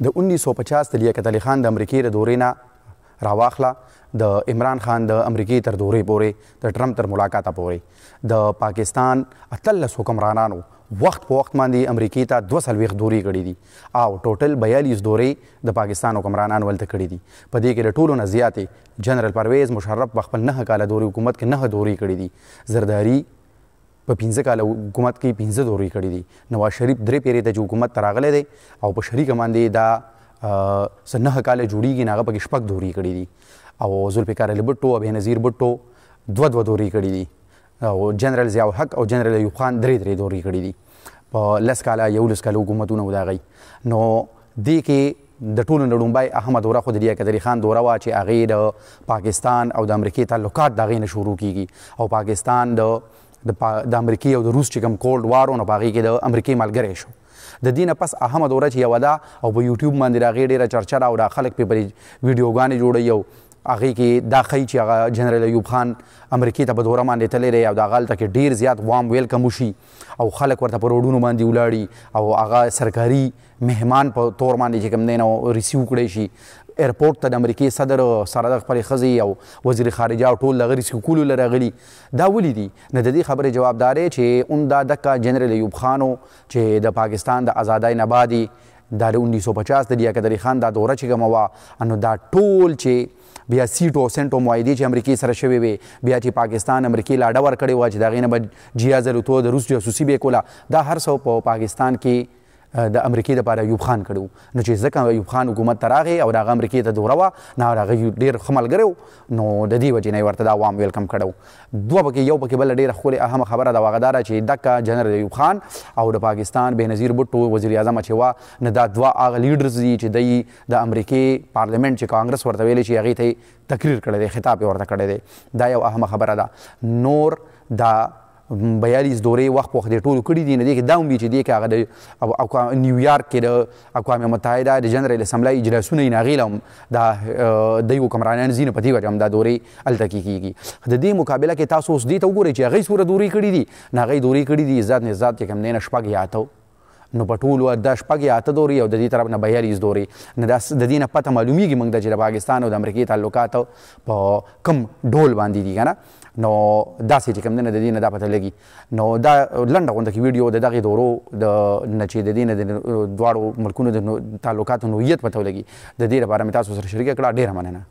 د 1950 د لیاقت علي خان د امریکې د دورې نه راواخله، د عمران خان د امریکې تر دورې پورې، د ټرمپ تر ملاقاته پورې، د پاکستان 18 حکمرانانو وخت په وخت باندې امریکې ته 42 دورې کړې دي او ټوټل 42 دورې د پاکستان حکمرانانو هلته کړې دي. په دې کې د ټولو نه زیاتې جنرال پرویز مشرف په خپل 9 کاله دورې حکومت کې 9 دورې کړې دي. زرداري په 5 کاله حکومت کې 5 دورې کړې دي. نواز شریف 3 پیرې ته چې حکومت ته راغلی دی او په شریکه باندې دا څه 9 کاله جوړېږي، نو هغه پکې 6 دورې کړې دي. او ذوالفقار علي بټو او بېنظیر بټو 2 دورې کړې دي. او جنرال ضیاء الحق او جنرال ایوب خان 3 دورې کړې دي. په 10 کاله 11 کاله حکومتونه و د هغوی. نو دې کې د ټولو نه لومړی اهمه دوره خو د لیاقت علي خان دوره وه چې هغې د پاکستان او د امریکې تعلقات د هغې نه شروع کېږي او پاکستان د امریکې او د روس چې کوم کولډ وار و، نو په هغې کې د امریکې ملګری شو. د دې نه پس اهمه دوره چې یوه ده او په یوټیوب باندې د هغې ډېره چرچه ده او دا خلک پرې ویډیوګانې جوړوي او هغې کې دا ښیي چې هغه جنرال ایوب خان امریکې ته په دوره باندې تللی دی او د هغه هلته کې ډېر زیات وام ویلکم وشي او خلک ورته په روډونو باندې ولاړي او هغه سرکاري مهمان په تور باندې چې کوم دی نو ریسیو کړی شي. ایرپورټ ته د امریکې صدر سره د خپلې ښځې او وزیر خارجه او ټول دغه ریسیو کولو له راغلي. دا ولې دي؟ نو د دې خبرې جواب دا دی چې هم دا دکه جنرال ایوب خان و چې د پاکستان د ازادۍ نه بعد دا د 1950 د لیاقت علي خان دا دوره چې کومه وه، نو دا ټول چې بیا سیټو او سنټو معاهدې چې امریکې سره شوې وې، بیا چې پاکستان امریکې لاډه ورکړې وه چې د هغې نه به جهاز الوتو د روس جاسوسي به یې کوله، دا هر څه په پاکستان کې د امریکې دپاره ایوب خان کړی و. نو چې ځکه ایوب خان حکومت ته راغی او د هغه امریکې ته دوره وه، نو هغه ډېر ښه ملګری و، نو د دې وجې نه یې ورته دا وام ویلکم کړی و. دوه پکې یو پکې بله ډېره ښکلې اهمه خبره ده، هغه دا ده چې دکه جنرال ایوب خان او د پاکستان بېنظیر بټو وزیر اعظم چې وه، نو دا دوه هغه لیډرز دي چې دی د امریکې پارلیمنټ چې کانګرس ورته ویلی چې هغې ته یې تقریر کړی دی، خطاب یې ورته کړی دی. دا یو اهمه خبره ده. نور دا 42 دورې وخت په وخت دې ټولو کړي دي. نو دې کې دا هم وي چې دې کې هغه د نیویارک کې د اقوام متحده د جنرال اسمبلۍ اجلاسونه یې، نو هغې له هم دا دی حکمرانان ځي، نو په دې وجه هم دا دورې هلته کې کېږي. د دې مقابله کې تاسو اوس دې ته وګورئ چې هغوی څومره دورې کړي دي، نو هغوی دورې کړي دي زیات نه زیات چې کوم دی نه 6 یا 8، نو په ټولو دا 6 یا 8 دورې او د دې طرف نه 42 دورې. نو دا د دې نه پته معلومیږي موږ ته چې د پاکستان او د امریکې تعلقات په کوم ډول باندې دي که نه. نو داسې چې کوم دی نه د دې نه دا پته لګي. نو دا لنډه غونډه کې ویډیو د دغې دورو د نه چې د دې نه د دواړو ملکونو د تعلقاتو نوعیت پته ولګي، د دې لپاره مې تاسو سره شریکه کړه. ډېره مننه.